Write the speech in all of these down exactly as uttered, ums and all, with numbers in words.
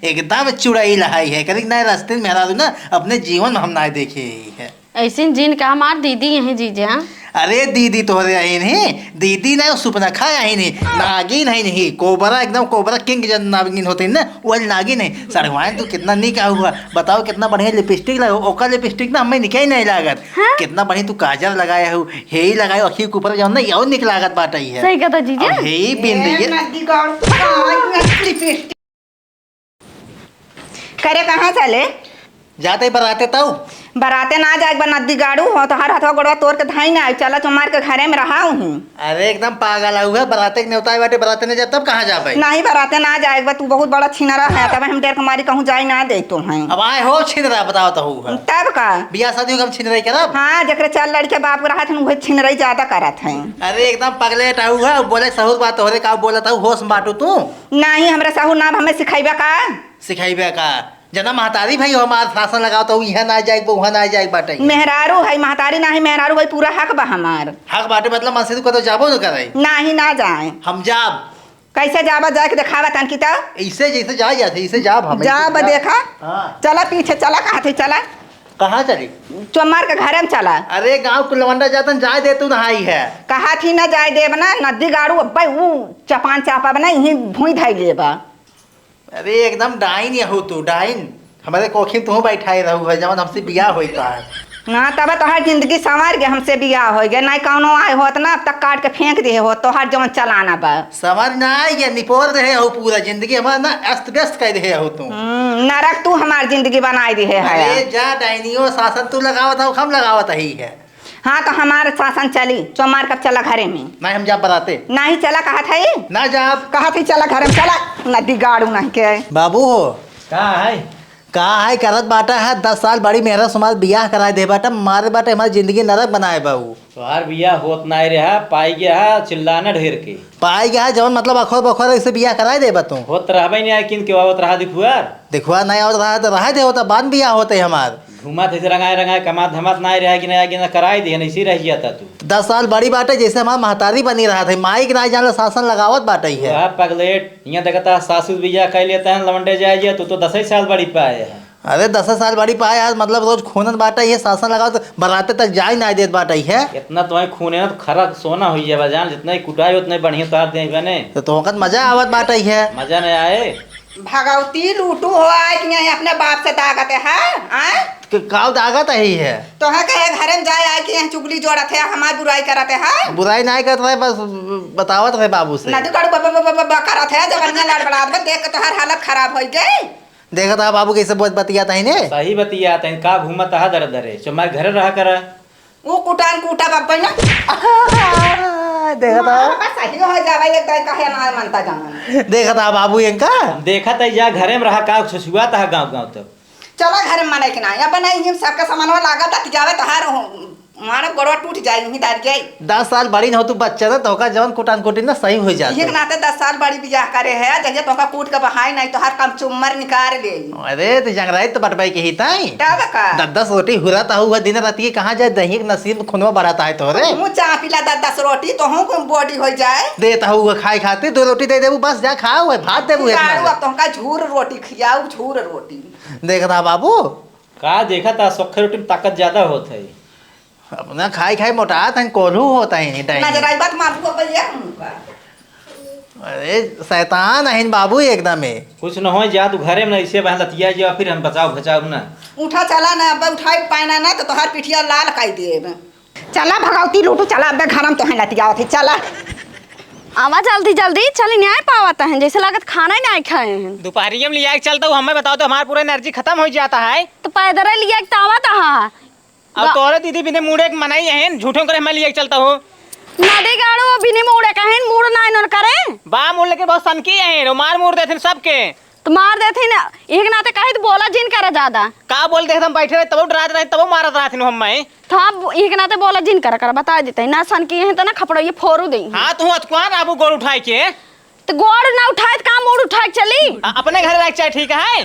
एकदम चुड़ैल है, करी ना रास्ते में मेहरारू ना, अपने जीवन में हम ना देखे ही है। ऐसे जिन का हमार दीदी यहीं जीजा। अरे दीदी तोहरे अहिन ही, दीदी ना सुपनखा अहिन ही, नागिन है नहीं, कोबरा एकदम कोबरा किंग जन नागिन होते हैं ना, वो नागिन है। सड़वाइन तू कितना निक आऊ है, बताओ कितना बढ़िया लिपस्टिक लगाओ, ओकर लिपस्टिक ना हमें निके नहीं लागत। हाँ? कितना बढ़िया तू काजल लगाए हो, हेई लगाए हो, अखी के ऊपर जौन ना, यो निक लागत बाटे है। सही कहता जीजा। अब हेई बिंदी ए, ये नदी गौर, लिपस्टिक। करे कहाँ चले? जाते बराते तऊ। बराते ना जाए बा नदी गाड़ू हो, तोहार हथवा गोड़वा तोड़ के धाई ना आई, चला चुमार के घरे में रहा हूँ। अरे एकदम पागल है, उहे बराते के नेवताए बाटे, बराते नहीं जाए तब कहाँ जाबे? नहीं बराते ना जाए बा, तू बहुत बड़ा छिनरा है, तब हम डेर कुमारी कहूँ जाए ना दे तो हैं। अब आए हो छिनरा बताओ तहू है। तब का? बियाह शादी हो हम छिनराई करब? हाँ, जकरे चार लड़के बाप के रहत हैं, उहे छिनराई ज्यादा करत हैं। अरे एकदम पगलेट आऊ है, बोले सहूर बात तोहरे का बोलत हूँ, होश में बाटू तू। नहीं, हमरा सहूर ना, हमें सिखाइबा का? सिखाइबे का? जना महतारी भाई हो हमार, शासन लगाओ तो इहाँ ना जाए, उहाँ ना जाए बाटे। मेहरारू है, महतारी ना है, मेहरारू भाई पूरा हक बा हमार। हक बाटे मतलब मन से तू कतो जाबो न करे। नाही ना जाए। हम जाब। कैसे जाबा, जाए के देखावा तन की तो। ऐसे जैसे जाए जाते, ऐसे जाब हम, जा ऐसे बा जाब। देखा। हाँ। चला पीछे चला, कहाँ थे चला। कहाँ चली? चुमार के घरे में चला। अरे गाँव के लवंडा जातन जाए दे तू नहाई है। कहा थी ना जाए देब ना, नदी गाड़ू अब्बे ऊ चपान चापा बना, यहीं भूई धाई लेबा। अरे एकदम डाइन यहू तू, डाइन। हमारे कोखी में तू बैठाए रहू है, जवन हमसे बियाह होई तोहार। ना, तब तोहार जिंदगी संवर गए, हमसे बियाह होई गए, नहीं कौनो आए होत ना, अब तक काट के फेंक दिए होत, तोहार जवन चलाना बा। संवर ना आई गया, निपोर रहे हो पूरा जिंदगी, हमारा ना अस्त व्यस्त कर रहे हो तू। हम्म, नरक तू हमार जिंदगी बनाई दिहे है। अरे जा डाइनियो, शासन तू लगावत हो, हम लगावत ही है। हाँ, तो हमार शासन चली, चोमार कब चला घरे में। नहीं, हम जाब बराते। नहीं चला, कहत है। ना जाब। कहत है, चला घरे में, चला। नदी गाड़ू नहीं के। बाबू हो। का है? का है करत बाटा है, दस साल बड़ी मेहरा सुमार बियाह कराए दे बाटा, मारे बाटे हमारी जिंदगी नरक बनाए बाबू। तोहार बियाह होत नाई रहा, पाई गया है, चिल्लाना ढेर के। पाई गया है, जवन मतलब अखोर बखोर ऐसे बियाह कराए दे बा तू। होत रहबे नहीं आए, किन के आवत रहा दिखुआर। दिखुआर नहीं आवत रहा तो रहा दे होता, बाद में बियाह होते हमार। घूमत है रंगाए रंगाए, कमात धमात नाई रहा कि ना, कि ना कराई दिहन, ऐसी रह जाता तू। दस साल बड़ी बाटे, जैसे हमार महतारी बनी रहा थे, माई के नाई जान ला शासन लगावत बाटे है। वह पगलेट, यहाँ देखता सासू बियाह कर लेता है, लवंडे जाए जिया, तू तो दस ही साल बड़ी पाए है। अरे दस साल बड़ी पाए यार, मतलब रोज खूनन बाटे है, शासन लगावत, बराते तक जाए ना देत बाटे है। इतना तुम्हें खून है ना तो खरा सोना हो जाए जान, जितना ही कुटाई उतना ही बढ़िया तार दे बने। तो तोहकत मजा आवत बाटे है। मजा नहीं आए। भगवती लूटू हो आए कि नहीं अपने बाप से दागत है, आए? क-, काव दागत ही है। तोहे कहे घरे में जाए आए कि यहाँ चुगली जोड़त है, हमार बुराई करत है। बुराई नहीं करत रहे, बस बतावत रहे बाबू से। नदी काड़ू ब-, ब-, ब-, ब-, ब-, करत है, जबनिया लड़बड़ात बा, देख के तोहार हालत खराब होई गई। देखत हा बाबू कैसे बहुत बतियात है ने। सही बतियात है, का घूमत हा दर दरे, चुमार घरे रहा करा। वो कुटान कूटा बाप ना। देखत हा। हाँ, सही हो जावे, एक दाई काहे ना मनता जावन। देखत हा बाबू इनका। देखत है जा घरे में रहा, का छुछुआत हा गाँव गाँव तक। चला घर में मनाई के ना, अपन आई हम सबका सामानवा लागत अति जावे तोहार हो, मानव गोड़वा टूट जाई, उही दार जाई। दस साल बड़ी न हो तू बच्चा ना, तोहका जवन कुटान कुटी ना सही हो जात। ये नाते दस साल बड़ी बियाह करे है, जहिया तोहका कूट के बहाई नहीं, तोहार कम चुम्मर निकाल ले। अरे, तो जंगराई तो बटबाई के ही ताई। तब का? दस दस रोटी हुरत हुआ दिन रात के कहाँ जाए, दही के नसीब में खूनवा बढ़ाता है तोहरे। मुँह चापिला दस दस रोटी, तोहूँ को बॉडी हो जाए। देता हुआ खाए खातिर, दो रोटी दे देबू, बस जा खाओ, भात देबू इतना। अब तोहका झूर रोटी खियाऊ, झूर रोटी। देखत हा बाबू। का देखत हा, सोखे रोटी में ताकत ज्यादा होत है। अपना खाई खाई मोटात हैं, कोल्हू होत हैं, नहीं time। नजराई बात मारू को भैया हमका। अरे शैतान हैं बाबू एकदम ही। कुछ न हो जा, तू घरे में ऐसे बहन लतिया जा, फिर हम बचाओ बचाओ ना। उठा चला ना, अब उठाई पाना ना तो तोहार पिठिया लाल काई देब। चला भगवती लूटू, चला अबे घर में तोहे लतियावत है, चला। आवा जल्दी जल्दी, चली नहीं पावत हैं, जैसे लागत खाना ही नहीं खाए हैं। दोपहरिया में लिया के चलता हूँ, हमें बताओ तो हमारा पूरा energy खत्म हो जाता है। तो पैदल लिया के तो आवत हा। अब गा- तोहरे दीदी बिने मुड़े के मनाई है, झूठों करे मैं लिया के चलता हूँ। नदी गाड़ो बिने मुड़े कहें, मुड़ ना इन्होंने करे। बा मुड़ लेके बहुत सनकी है, मार मुड़ देथिन सबके। तो मार देथिन, एक नाते कहे तो बोला जिन करा ज्यादा। का बोल दे, हम बैठे रहे, तबो डरात रहे, तबो मारत रहथिन हम मैं। तो हम एक नाते बोला जिन करा, करा, बता देते हैं, ना सनकी है तो ना खपड़ो ये फोरू दे। हाँ, तू अतकुआन आबू गोड़ उठाए के। तो गोड़ ना उठाए तो का मुड़ उठाए के चली? अ-, अपने घर रख चाहे ठीक है।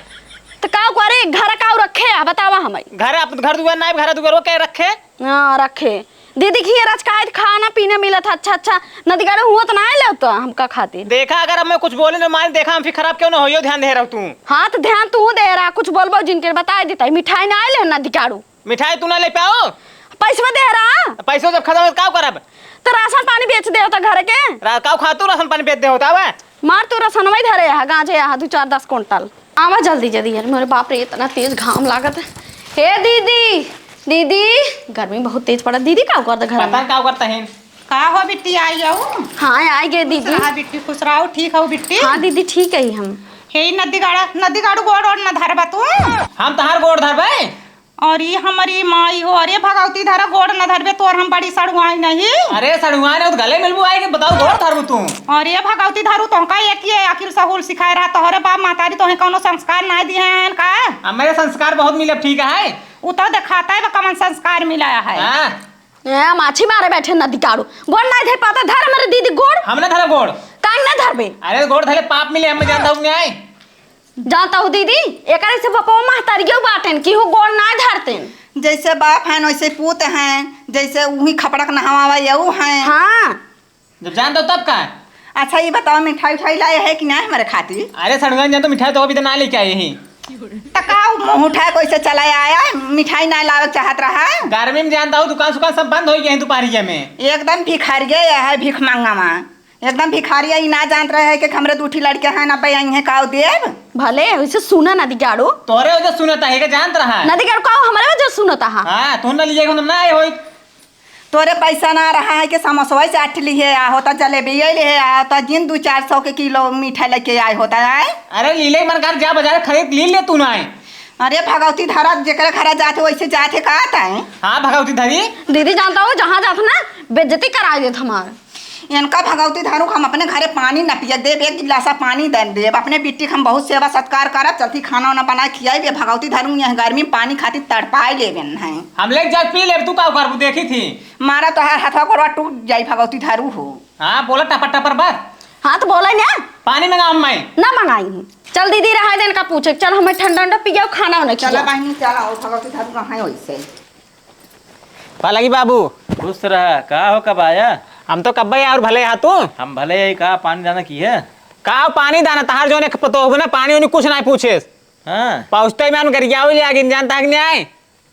तो का करे, घर का रखे है, बतावा हमें। घर अप-, घर दुआर ना, घर दुआर वो क्या रखे? हाँ, रखे। दीदी, खिया राज का खाना पीना मिलत है, अच्छा अच्छा। नदी गाड़ू हुआ तो ना आए ले तो हमका खातिर। देखा, अगर अब मैं कुछ बोले ना माने, देखा हम फिर खराब क्यों ना होइयो, ध्यान दे रहा तू। हाँ, तो ध्यान तू दे रहा, कुछ बोलबो जिनके बताए देता है, मिठाई ना आए ले नदी गाड़ू। मिठाई तू ना ले पाओ? पैसवा दे रहा। पैसवा जब खत्म हो, तो का करब? तो राशन पानी बेच दे होता घर के। रा-, का खातू राशन पानी बेच दे होता है? मार तू रसनवा ही धरे है, गांजे है दो चार दस कुंटल। आवा जल्दी जल्दी यार, मेरे बाप रे, इतना तेज घाम लागत है। हे दीदी, दीदी, गर्मी बहुत तेज पड़ा। दीदी, का करत घर पता में? का करता है? का हो बिट्टी, आई आऊ? हाँ, आई गए खुश दीदी। रहा बिट्टी, खुश रहो। ठीक हो बिट्टी? हाँ दीदी, ठीक है हम। हे नदी गाड़ा, नदी गाड़ू गोड़ ओड़ न धरबा तू। हम तहार गोड़ धरबे? और ये हमारी माई हो, अरे भगवती धरा गोड़ न धरबे, तोर हम बड़ी सड़ुआई नहीं। अरे सड़ुआई नहीं, तो गले मिलबू आए के बताओ, गोड़ धरबू तू। अरे भगवती धरू, तोहका एक ये अकिल सहूल सिखाए रहा, तोहरे बाप महतारी तोहे कौनो संस्कार ना दिए हैं का? अब मेरे संस्कार बहुत मिले, ठीक है। उ तो दिखाता है, वो कमन संस्कार मिला है। हाँ। ए, माछी मारे बैठे नदी काड़ू, गोड़ नहीं धर पाता, धर हमारे दीदी गोड़। हम ना धरे गोड़। काहे ना धरबे? अरे गोड़ धरे पाप मिले, हम जानता हूँ न्याय। जानता हूँ दीदी, एकरे से बपवा महतरियो बाटेन, केहू गोड़ ना धरतेन। जैसे बाप हैं, वैसे पूत हैं, जैसे उही खपड़क नहवावा यऊ हैं। हाँ। जब जानता हूँ तब का? अच्छा, ये बताओ, मिठाई उठाई लाए है कि ना हमारे खातिर? अरे सड़ुआइन जान तो मिठाई तो अभी तो ना लेके आए ही। त का उ मुँह उठाए कैसे चला आया? मिठाई ना लावे चाहत रहा? गर्मी में जानता हूँ, दुकान सुकान सब बंद हो गए हैं दोपहरिया में। एकदम भिखारिया है, भीख मांगा माँ। एकदम भिखारी, ई ना जानत रहे है कि हमरे दू ठी लड़के हैं, ना बे आई हैं, काव देब। भले, वैसे सुना ना दिगाड़ो। तोरे वजह सुनत है, के जानत रहा है। ना दिगाड़ो, काव हमरे वजह सुनत हा? हाँ, तू ना लिए, हम ना आए होई। तोरे पैसा ना रहा है कि समोसवा चाट लिए आ होता, जलेबी लिए आ होता, जिन दू चार सौ के किलो मीठा लेके आए होता है। अरे लीले मन घर जा, बाजार खरीद ली ले तू ना है। अरे भगवती धरा, जेकरे घरा जात है, वैसे जात है, का तय? हाँ, भगवती धरी। दीदी जानता हो, जहाँ जात ना, बेइज्जती करा देत हमार। इनका भगवती धरू, हम अपने घरे पानी न पिए देब, एक गिलासा पानी दे देब। अपने बिट्टी के हम बहुत सेवा सत्कार करब, चलती खाना वाना बना खियाई बे। भगवती धरू, यह गर्मी में पानी खातिर तड़पाए लेबे न है। हम लेके जाए पी लेब, तू का करबू, देखी थी। मारा तोहार हथवा गोड़वा टूट जाई, भगवती धरू हो। हाँ, बोला टपर टपर बस। हाँ, तो बोला ना। पानी मंगा हम मैं। ना मंगाई। चल दीदी, रहा देन का पूछे। चल, हमें ठंडा ठंडा पियाओ, खाना वाना चला खियाओ। बहिनी, चला, आओ, भगवती धरू रहा है वैसे। पालगी बाबू। खुश रहा। का हो, कब आया? हम तो कब्बे और भले हा तू। हम भले ही का, पानी दाना की है? का पानी दाना, तहार जोन एक पतोह ना, पानी उनी कुछ ना पूछेस। हाँ। पहुँचते में हम गरियावे ले आगिन, जानता है कि नहीं आए?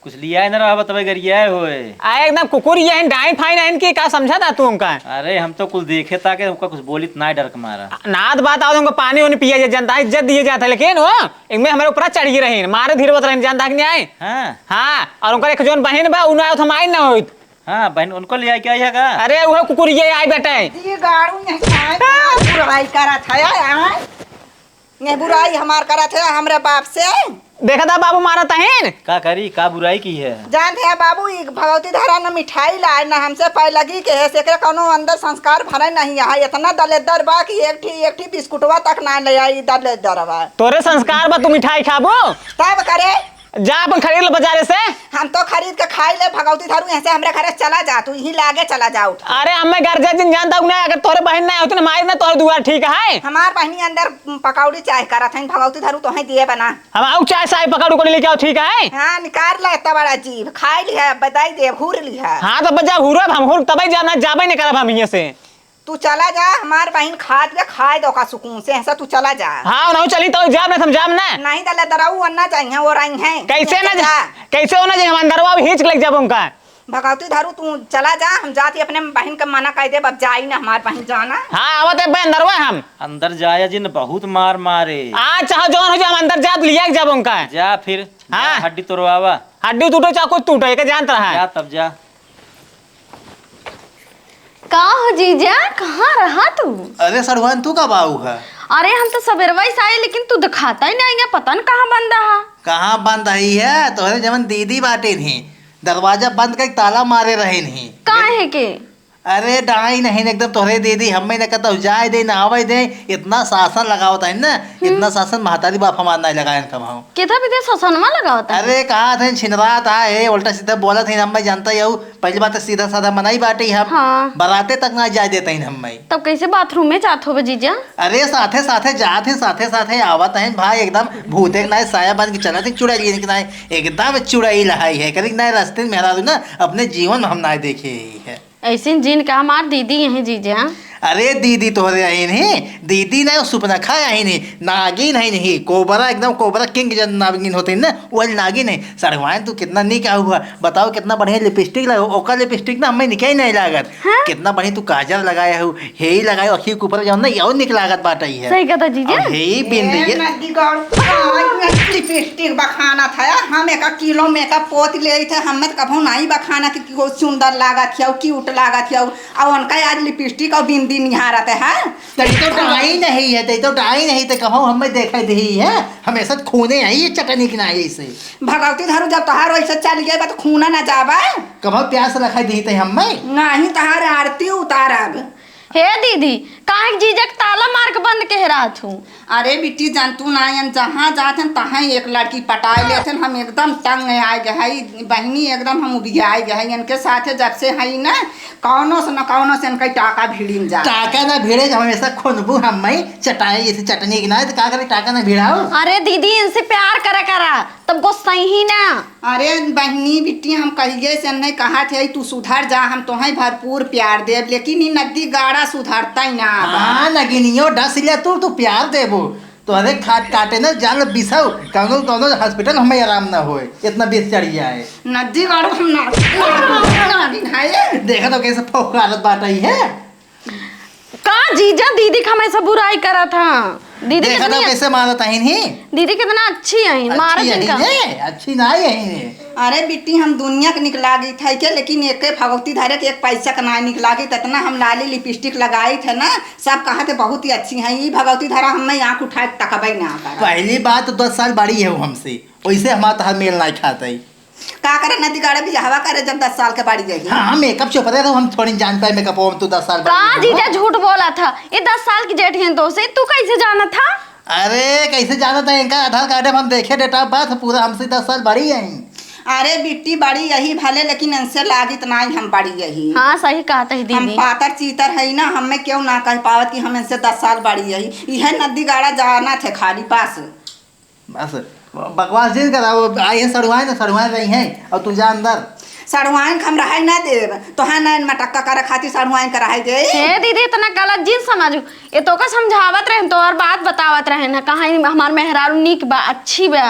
कुछ लिया है ना रहा, तबे गरियाए होए। आ, एकदम कुकुर ये हैं, डाइन फाइन हैं इनकी, का समझा था तू उनका? अरे, हम तो कुछ देखे था कि उनका कुछ बोलित ना डर के मारा। नात बात आओ, उनको पानी उनी पिया जाए, जनता इज्जत दिए जाता है, लेकिन वो इनमें हमारे ऊपर चढ़ गई रही, मारे धीरवत रही, जानता कि नहीं आए? हाँ। हाँ, और उनका एक जोन बहन बा, उन्हें आओ, हम आए ना होइत। हाँ, बहन, उनको ले आए, क्या है का? अरे, वो कुकुर ये आए बेटे। ये गाड़ू नहीं आए, बुराई करा था यार, आए। ये बुराई हमार करत है हमरे बाप से। देखा था बाबू मारत हैं। का करी, का बुराई की है? जानत है बाबू, ई भगवती धरा न मिठाई लाए, न हमसे पैलगी के है, सेकरे कौनो अंदर संस्कार भरे नहीं है। इतना दलेदर बा कि एक ठी, एक ठी बिस्कुटवा तक ना ले आई दलेदर बा। तोरे संस्कार बा, तू मिठाई खाबू? तब करे। जा अपन खरीद ले बाजारे से। हम तो खरीद के खाई ले, भगवती धरू, यहाँ से हमरे घरे चला जा, तू यहीं लागे चला जा उठ। अरे हमें गर्जा जिन जानता हूँ ना, अगर तोरे बहन ना होती ना, मारी ना तोरे दुआर, ठीक है? हमार बहनी अंदर पकौड़ी चाय करत हैं, भगवती धरू तोहे दिए बना। हम आऊ चाय साय पकौड़ी को लेके आओ, ठीक है? हाँ, निकाल ले इतना बड़ा जीभ, खाई ली है, बताई दे, घूर ली है। हाँ, तो बजा घूरब हम, घूर तबे जाना, जाबे नहीं करब हम यहाँ से। तू चला जा, हमार बहिन खात के खाए दो का सुकून से, ऐसा तू चला जा। हाँ, नहीं चली तो जाब ना, हम जाब ना। नहीं दलेदरऊ अन्ना चाहिए, वो रही हैं। कैसे ना जा, जा। कैसे हो ना जी, हम अंदरवा भी खींच के लेके जाब उनका। भगवती धरू, तू चला जा, हम जाती अपने बहिन के मना कह देब, अब जाई ना हमार बहिन जाना। हाँ, आवत है बे अंदरवा हम। अंदर जाया जिन, बहुत मार मारे। आ, चाहो जौन हो जा, हम अंदर जाब, लिया के जाब उनका। जा फिर, हाँ। जा हड्डी तोड़वावा। हड्डी टूटो चाहे कुछ टूटो, एक जानत रहा। जा तब जा। का हो जीजा, कहाँ रहा तू? अरे सड़ुआन, तू कब आऊ है? अरे हम तो सबेरवा से आए, लेकिन तू दिखाता ही नहीं है, पता न कहाँ बंद रहा। कहाँ बंद आई है? तोहरे जवन दीदी बाटे नहीं, दरवाजा बंद करके ताला मारे रहे नहीं। काहे के? अरे डाइन अहिन एकदम तोहरे दीदी, हम्मे न कहता जाए दे, न आवे दे, इतना शासन लगावत अहिन ना, हम्म। इतना शासन महतारी बाप हमार नाहीं लगायन कबहूँ। केथा बिधे ससनमा लगावत है? अरे, कहा थे छिनरात है, उल्टा सीधा बोलत है, हम्मे जानता ही हूँ। पहली बात तो सीधा साधा मनई बाटे हम। हाँ। बराते तक ना जाए देते हैं हम्मे। तब कैसे बाथरूम में जात होबे जीजा? अरे, साथे साथे जात हैं, साथे साथे आवत हैं भाई, एकदम भूते के नाई साया बांध के चलत हैं, चुड़ैल के नाई, एकदम चुड़ैल है, है करी नाई रस्ते में मेहरारू ना, अपने जीवन में हम नाई देखे ही है। ऐसे जिन का हमार दीदी यहीं जीजा। अरे दीदी तोहरे अहिन ही, दीदी नहीं, सुपनखा अहिन ही, नागिन है नहीं, कोबरा, एकदम कोबरा किंग जन नागिन होते हैं ना, वो नागिन है। सड़वाइन तू कितना निक आऊ हुआ, बताओ कितना बढ़िया लिपस्टिक लगा, ओकर लिपस्टिक ना हमें निके नहीं लागत। हाँ? कितना बढ़िया तू काजल लगाया हो, हेई लगाया हो, अखी के ऊपर जौन ना, ये और निक लागत बाटे है। सही कहता जीजा। और हेई बिंदी ए, ये नदी गौर, लिपस्टिक बखाना था, हम एक किलो मेकअप पोत ले थे, हमें तो कभो नहीं बखाना कि, कि वो सुंदर लागत है, क्यूट लागत है। अउ उनका आज लिपस्टिक अउ बिंदी निहारत है। तई तो डाइन ही है, तई तो डाइन ही, तई कहो हमें देखे दही है, हमेशा खूने है ये चटनी की ना ऐसे। भगवती धरू जब तोहार वैसे चल गए बा तो खूना ना जाबा। कभो प्यास रखा दही तई हमें। नाही तोहार आरती उतारब। हे दीदी, काहे के जीजा के ताला मार के बंद कहे रहत हूँ? अरे बिट्टी, जानतू नायन, जहाँ जात हन, तहाँ एक लड़की पटाए लेत हन। हम एकदम तंग आए गए हई बहिनी, एकदम हम उबियाए गए हई। इनके साथे जब से हई ना, कौनो से न कौनो से इनका टाका भिड़िन जा। टाका ना भिड़े, जब हमेशा खुनबू हम मई चटाई जैसे चटनी के ना, तो का करे टाका ना भिड़ाओ? अरे दीदी, इनसे प्यार करा करा, तब गुस्सा ही ना। अरे बहिनी बिट्टी, हम कहिए से नहीं कहा थे, तू सुधर जा, हम तोहे भरपूर प्यार देब, लेकिन ई नदी गाड़ा सुधरता ही ना। हाँ, नगिनियो डस ले तू, तू प्यार देबो। तोहरे खाट काटे न जाल बिसाऊ, कौनो, कौनो हॉस्पिटल हमें आराम ना होए, इतना बिस चढ़ जाए। नदी गाड़ो हम ना, ना, ना, ना, ना, ये। देखा तो कैसे फौकारत बाटई है। का जीजा दीदी के हमेशा बुराई करत ह? दीदी देखा कितनी तो अ-, कैसे मारत अहिन ही। दीदी कितना अच्छी अहिन, मारत अच्छी अहिन इनका। ये, अच्छी ना आई अहिन ये। अरे बिट्टी, हम दुनिया के निक लागित है के, लेकिन एके भगवती धरे के एक पैसा के ना निक लागित, इतना हम लाली लिपस्टिक लगाई थे ना, सब कहा थे बहुत ही अच्छी हैं। ई भगवती धरा हमें आँख उठाए के तकबे ना करा। पहली बात तो दस साल बड़ी है वो हमसे, वैसे हमारा तहार मेल ना खात है। का करे नदी गाड़े बियाहवा करे जब दस साल के बड़ी है। हाँ, मेकअप चुप रहे तो हम थोड़ी जान पाए मेकअप, हम तो दस साल बड़ी का है। जीजा झूठ बोला था, ये दस साल की जेठ हैं तो से तू कैसे जाना था? अरे, कैसे जानत है? इनका आधार कार्ड में हम देखे, date of birth पूरा हमसे दस साल बड़ी हैं। अरे बिट्टी, बड़ी यही भले, लेकिन इनसे लागित नाई हम बड़ी यही। हाँ, सही कहत है हम दीदी। पातर चीतर है ना, हमें क्यों ना कह पावत कि हम इनसे दस साल बड़ी यही। यह नदी गाड़ा जाना थे खाली बस। बस, बकवास जिन करा, वो आई है सड़ुआइन, सड़ुआइन रही हैं, और तू जा अंदर। सड़ुआइन के हम रहे ना देब, तोहे नैन मटक्का करे खातिर सड़ुआइन के रहे दे। हे दीदी, इतना गलत जिन समझू। ये तोका समझावत रहेन, तोहर बात बतावत रहेन, कहाँ ई हमार मेहरारू नीक बा, अच्छी बा।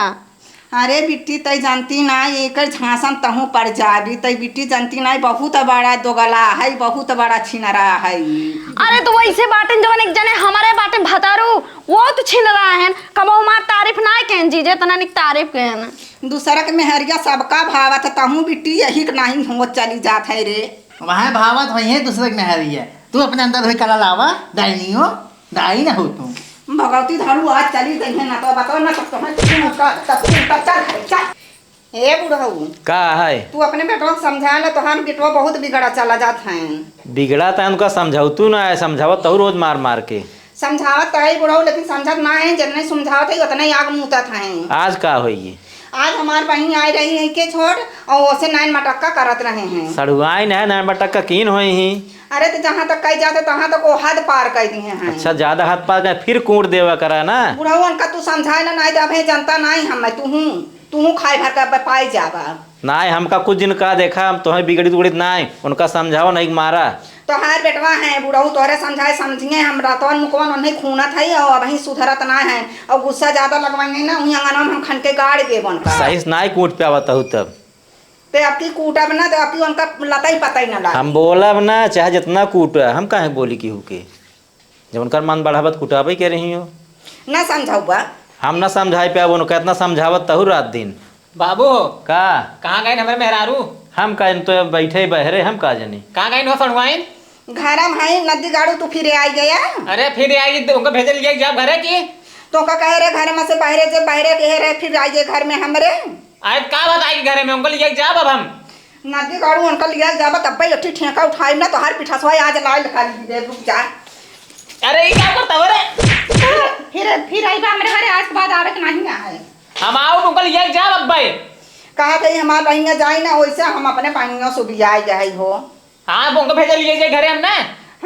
अरे बिट्टी, तई जानती ना, एकर झांसा में तहूँ पड़ जाबी। तई बिट्टी जानती ना, बहुत बड़ा दोगला है, बहुत बड़ा छिनरा है। अरे तो वैसे बाटेन, जवन एक जने हमारे बाटेन भतारू, वो तो छिनरा हैं, कबो हमार तारीफ ना कहेन जीजे, इतना निक तारीफ कहेन। दूसरा के मेहरिया सबका भावत है, तहूँ बिट्टी यही के नाहीं हो चली जात है रे। वहाँ भावत होइहैं दूसरे के मेहरिया। तू अपने अंदर हुई कला लावा, डाइनियो, डाइन हो तू। भगवती धरू आज चली जइहैं ना तो बताओ ना तो तुम्हें का तब तू चल चल। ए बुढ़ऊ। का है? तू अपने बेटवा के समझा ना, तोहार बेटवा बहुत बिगड़ा चला जात है। बिगड़ा त उनका समझौतू ना है, समझावत तहू रोज मार मार के। समझावत त है बुढ़ऊ, लेकिन समझत ना है, जितने समझावत है उतने आग मूतत है। आज का होई? आज हमार बहिन आई रही है के छोड़, और ओसे नैन मटक्का करत रहे हैं। सड़ुआइन है, नैन मटक्का कीन होई ही। अरे तो जहाँ तक कही जाते तहाँ तक वो हद पार कर दिए हैं। अच्छा, ज्यादा हद पार कर, फिर कूट देवा करा ना। बुढ़ऊ उनका तू समझाए ना, नहीं तो अबे जनता नहीं हम, मैं तू हूँ, तू हूँ खाए भर का पाई जाबा। नाय, हमका कुछ दिन का देखा, हम तोहे बिगड़ित उगड़ित नाय, उनका समझाओ नहीं मारा। तोहार बेटवा है बुढ़ऊ, तोहरे समझाए समझिए, हम रतवन मुकवन उन्हें खूनत है और अबहीं सुधरत ना है, और गुस्सा ज्यादा लगवाई नहीं ना, वहीं अंगनवा में हम खन के गाड़ देब उनका। सही से नाय कूट पे आवत हूँ तब। ते अबकी कूटब ना, तो अबकी उनका लतई पतई ना लागे। हम बोलब ना, चाहे जितना कूटा, हम काहे बोली केहू के? जब उनकर मन बढ़ावत कुटाबे के रही हो। ना समझाउबा। हम ना समझाई पे, अब उनका इतना समझावत तहु रात दिन। बाबू। का? कहाँ गइन हमरे मेहरारू? हम का जनी, तो बैठे बहरे, हम का जनी। कहाँ गइन हो सड़ुआइन? घर में है, नदी गाड़ू तू फिरे आई गया। अरे फिर आई, उनको भेजे लिए जाब घरे की। तो का कहे रे घर में से बहरे, जे बहरे कहे रे, फिर आई गए घर में हमरे। आए का बात आई घरे में, उनको लिए जाब अब हम। नदी गाड़ू उनका लिया जाबा, तब्बे एठी ठेका उठाई ना, तोहार पिठसवा आज लाल कर दे, रुक जा। अरे, ई का करता हो रे? फिर, फिर आई बा हमरे घरे, आज के बाद आवे के नहीं ना है। हम आओ, उनका लिया जाब अब्बे। कहा थे हमार बहिनिया जाई ना, वैसे हम अपने बहिनियों से बियाई जाई हो। हाँ, उनका भेजा लिया जाए घरे हम ना।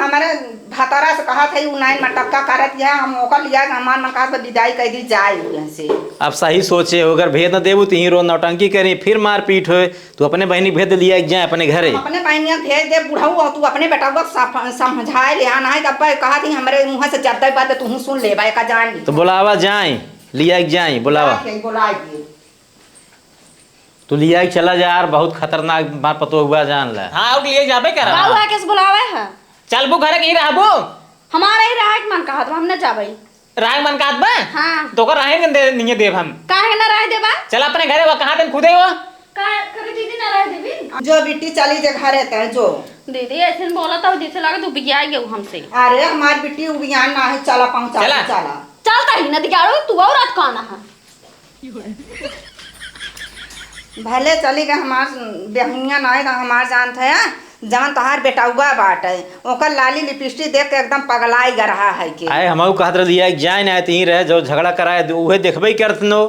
हमारे भतारा से कहा थे, उ नाइन मटक्का करत है, हम ओकर लिया के हमार मन कहा तो विदाई कर दी जाए यहाँ से। अब सही सोचे हो, अगर भेज न देबू तो यहीं रोज नौटंकी करी, फिर मारपीट होए। तू अपने बहिनी भेज दे, लिया के जाए अपने घरे। हम अपने बहिनिया भेज दे बुढ़ऊ, और तू अपने बेटवा के सफ-, समझाए ले, आ नाहीं तब कहा थी हमरे मुँह से जद्दा बात तू सुन ले, बा का जान ली। तो बुलावा जाए, लिया के जाए, बुलावा। जाए, बुलाए दिए। तू लिया के चला जा यार, बहुत खतरनाक मार पतो हुआ जान ले। हाँ, और लिए जाबे करा। का हुआ, किस बुलावे है? चलबू घरे कहीं रहबू? हमारा ही रहे के मन कहत बा, हम न जाबे। राय मन का आत बा? हाँ। तो ओकर राय न दे, नहीं देब हम। काहे ना राय देबा? चल अपने घरे, वो कहाँ तन खुदे हो? का करे दीदी, ना राय देबी? जो बिट्टी चली जे घरे ते जो। दीदी, ऐसे न बोला तो जैसे लगे तू बिया गयो हमसे। अरे, हमार बिट्टी उबियान ना है, चला पहुँचा चला। चला। चलता ही ना दिगाड़ो, तू और रात कौन है? भले चली गए हमार बहिनिया ना है, तो हमार जानत है, जवन तोहार बेटउआ बाटे, ओकर लाली लिपस्टिक देख के एकदम पगलाई ग रहा है के। आए, हमहू कहत रह लिया, जाए ना, तीन रहे, जो झगड़ा कराए, उहे देखबे करत नो।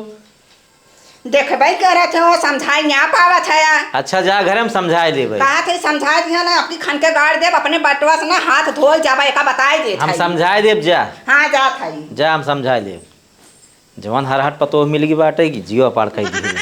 देखबे करत हो, समझाई ना पावत है। अच्छा, जा घर हम समझाए देबे। कहा थे समझाए दिया ना, अपनी खन के गाड़ देब, अपने बटवा से ना हाथ धोल जाबा, एका बताए दे हम थाई। समझाए देब, जा। हाँ, जा थाई। जा, हम समझाए देब। जवन हरहट पतोह मिल गई बाटे कि जियो पार कई दी।